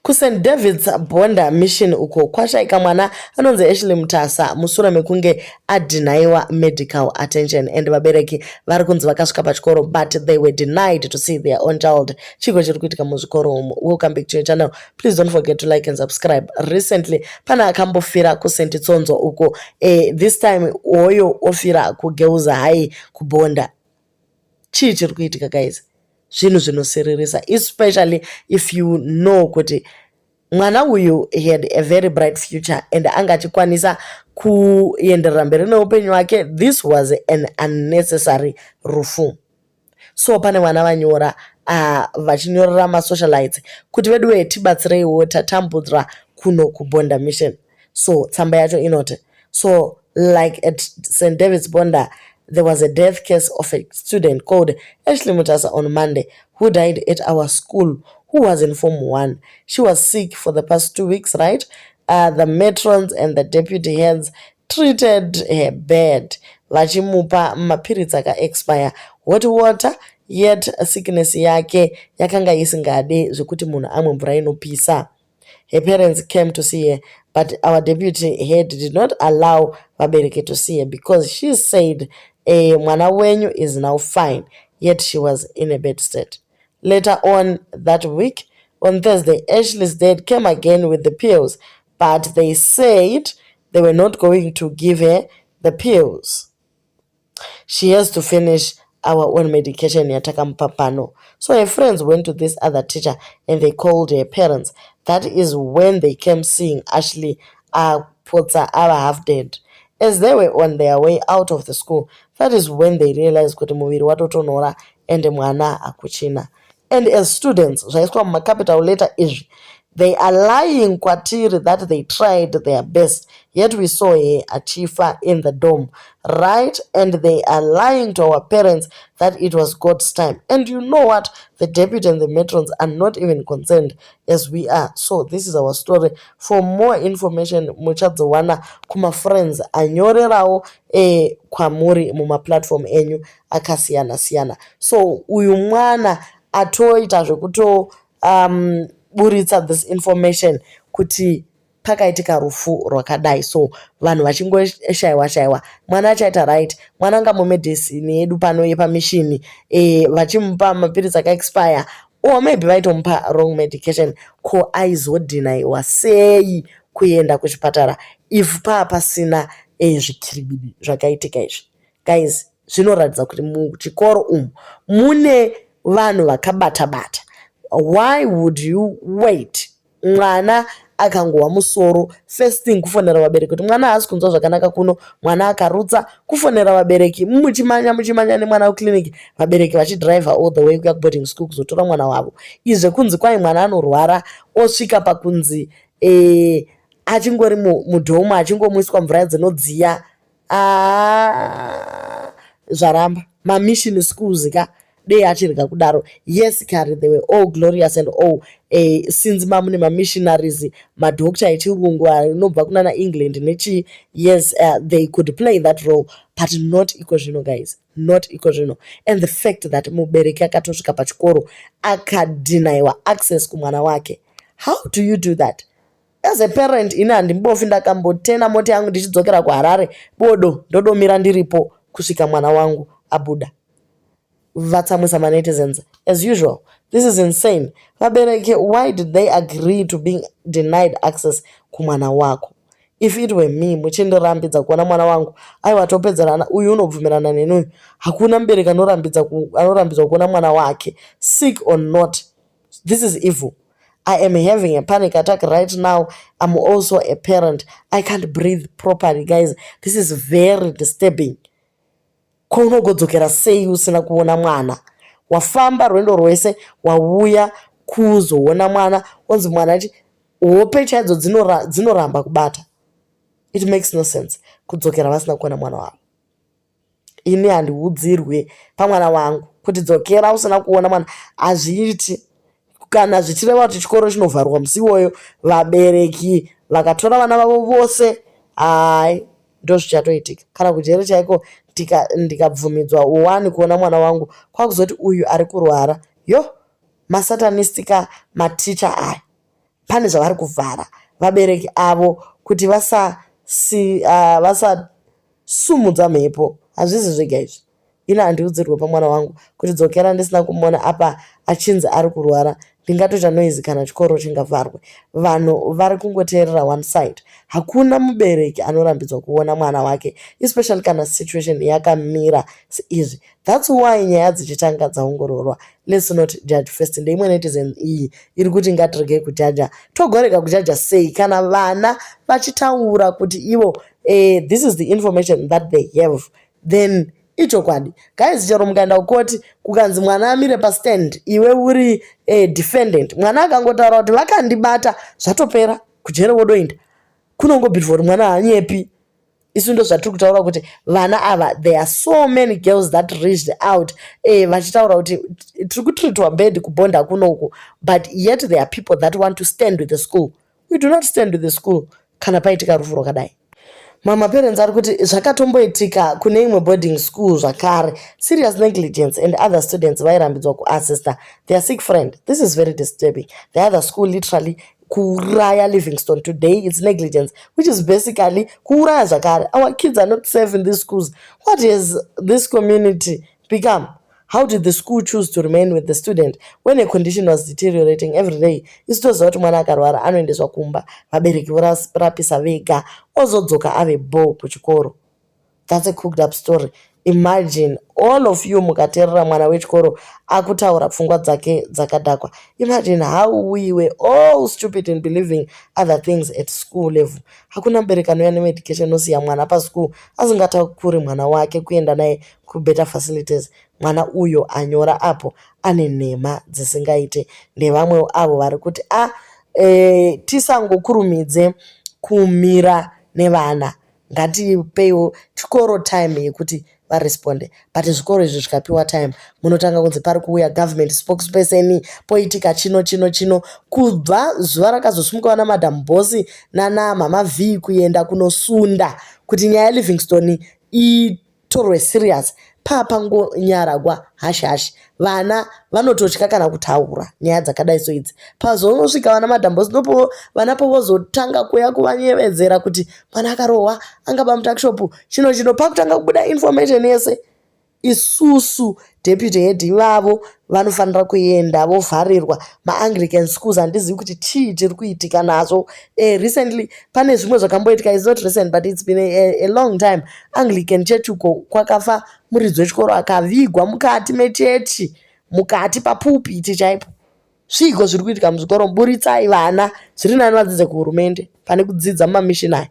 KuSt David's Bonda Mission uko kwashaika mwana anonzi Ashley Mutasa mushure mekunge adhinaiwa medical attention and vabereki vari kunzi vakasvika pachikoro but they were denied to see their own child. Chiko chiri kuitika muzvikoro umu? Welcome back to your channel. Please don't forget to like and subscribe. Recently pane akambofira kuSt Tsonzo uko, this time hoyo ofira kuGirls High kuBonda. Chii chiri kuitika, guys? Zvinhu zvinosiririsa, especially if you know kuti mwana uyu, he had a very bright future and anga achikwanisa kuenderera mberi neupenyu hwake. This was an unnecessary rufu. So pane vana vanyora, vachinyorera masocialites kuti veduwe, tibatsireiwo, tatambudzwa kuno kuBonda Mission. So tsamba yacho inoti, so like at St David's Bonda there was a death case of a student called Ashley Mutasa on Monday, who died at our school, who was in Form 1. She was sick for the past 2 weeks, right? The matrons and the deputy heads treated her bad, vachimupa mapiritsi akaexpire, hot water, yet sickness yake yakanga isingade zvekuti munhu amwe mvura inopisa. Her parents came to see her, but our deputy head did not allow vabereki to see her because she said, "Mwana wenyu is now fine," yet she was in a bad state. Later on that week, on Thursday, Ashley's dad came again with the pills, but they said they were not going to give her the pills. She has to finish our own medication yatakamupa pano. So her friends went to this other teacher and they called her parents. That is when they came, seeing Ashley apotsa ava half dead. As they were on their way out of the school, that is when they realized kuti muviri watotonhora and mwana hakuchina. And as students, zvaiswa mumacapital letter izvi, they are lying kwatiri that they tried their best, yet we saw her achifa in the dorm, right? And they are lying to our parents that it was God's time. And you know what? The deputy and the matrons are not even concerned as we are. So this is our story. For more information, muchadziwana kumafriends anyorerawo kwamuri mumaplatform enyu akasiyana siyana. So uyu mwana atoita zvekuto buritsa this information kuti pakaitika rufu rwakadai. So vanhu vachingoshayiwa shayiwa, mwana achaita right, mwana anga mumedicine yedu pano yepamishini, vachimupa mapiritsi akaexpire or maybe vaitomupa wrong medication. Ko aizodhinaiwa sei kuenda kuchipatara if paa pasina zvikiribidi zvakaitika izvi? Guys, zvinoratidza kuti muchikoro umu mune vanhu vakabata bata. Why would you wait? Mwana akangohwa musoro, first thing kufonera vabereki kuti mwana haasi kunzwa zvakanaka kuno. Mwana akarutsa, kufonera vabereki, muchimanya muchimanya nemwana kuclinic, vabereki vachidhiraivha all the way kuya kuboarding school kuzotora mwana wavo. Izvi zvekunzi kwai mwana anorwara, osvika pakunzi achingori mudhomu, achingomwiswa mvura dzinodziya, zvaramba. Mamission schools ka dei achirya kudaro. Yes kare they were all glorious and all, since mamune mamissionaries, madhokta echirungu anobva kunana England nechii. Yes, they could play that role, but not iko zvino, guys, not iko zvino. And the fact that mubereki akatosvika pachikoro akadhinaiwa access kumwana wake, how do you do that as a parent? Ini handimbofi ndakambotena mota yangu ndichidzokera kuHarare bodo, ndodomira ndiripo kusvika mwana wangu abuda. Vatsamwisa manetizens as usual. This is insane. Vabereki, why did they agree to being denied access kumwana wako? If it were me, muchindirambidza kuona mwana wangu, aiwa, topedzerana. Uyu unobvumirana neni uyu. Hakuna mubereki anorambidzwa kuona mwana wake, sick or not. This is evil. I am having a panic attack right now. I'm also a parent. I can't breathe properly, guys. This is very disturbing. Ko unogodzokera sei usina kuona mwana? Wafamba rwendo rwese, wauya kuzoona mwana, onzi mwana achi hope chaidzo dzinoramba kubata. It makes no sense kudzokera vasina kuona mwana wavo. Ini handiudzirwe pamwana wangu kuti dzokera usina kuona mwana. Hazviiti. Kana zvichireva kuti chikoro chinovharwa musi iwoyo, vabereki vakatora vana vavo vose, hai, ndo zvichatoitika. Kana kujeri chaiko, ndikabvumidzwa one kuona mwana wangu, kwakuzoti uyu ari kurwara. Yo, masatanist ka maticha aya. Pane zvavari kuvhara vabereki avo kuti vasasumudza mhepo. Hazvisi zvega izvi. Ini handiudzirwe pamwana wangu kuti dzokera ndisina kumuona apa achinzi ari kurwara. Ndingatoita noise kana chikoro chingavharwe. Vanhu vari kungoteerera one side. Hakuna mubereki anorambidzwa kuona mwana wake, especially kana situation yakamira seizvi. That's why nyaya dzichitanga dzaongororwa. Let's not judge first. Ndeimwe netizen iyi iri kuti ngatiregei kujaja. Togorega kujaja sei kana vana vachitaura kuti ivo this is the information that they have? Then ichokwadi, guys. Chero mukaenda kukoti, kukanzi mwana amire pastand, iwe uri defendant, mwana akangotaura kuti vakandibata, zvatopera, kujere wodoinda. Kunongobhirwa kuti mwana haanyepi. Isu ndo zvatiri kutaura kuti vana ava, there are so many girls that reached out vachitaura kuti tiri kutreatwa bad kubhonda kunoku, but yet there are people that want to stand with the school. We do not stand with the school kana paitika rufu rwakadai. Mamaparents ari kuti zvakatomboitika kune imwe boarding school zvakare, serious negligence, and other students vairambidzwa kuassista their sick friend. This is very disturbing. The other school literally kuuraya Livingstone. Today it's negligence, which is basically kuuraya zvakare. Our kids are not safe in these schools. What has this community become? How did the school choose to remain with the student when a condition was deteriorating every day? Isu toziva kuti mwana akarwara anoendeswa kumba, vabereki vorapisa vega, ozodzoka ave bho kuchikoro. That's a cooked up story. Imagine all of you mukateerera mwana wechikoro akutaura pfungwa dzake dzakadhakwa. Imagine how we were all stupid in believing other things at school level. Hakuna mubereki anouya nemedication osiya mwana paschool asingatakuri mwana wake kuenda naye kubetter facilities. Mwana uyo anyora apo ane nhema dzisingaite. Ndevamwewo avo vari kuti a tisangokurumidze kumira nevana, ngatipeiwo chikoro time yekuti varesponde. But zvikoro izvi zvikapiwa time, munotanga kunzi pari kuuya government spokesperson, poitika chino chino chino. Kubva zuva rakazosimuka vana Madam Boss nana Mama V kuenda kunosunda kuti nyaya yaLivingstone itorwe serious, papangonyaragwa hashi hashi. Vana vanototya kana kutaura nyaya dzakadai so idzi. Pazonosvika vana Madam Boss, ndopo vana povozotanga kuya kuvanyevedzera kuti mwana akarohwa, angaba mutuckshop, chino chino, pakutanga kubuda information yese. Isusu deputy head ivavo vanofanira kuenda vovharirwa. MaAnglican schools, handizivi kuti chii chiri kuitika nazvo. Recently pane zvimwe zvakamboitika. Is not recent, but it's been a long time. Anglican Church uko kwakafa muridzi wechikoro, akavigwa mukati mechechi, mukati papulpit chaipo. Zviiko zviri kuitika muzvikoro? Buritsai vana. Zviri nani vadzidze kuhurumende pane kudzidza mumamishinari.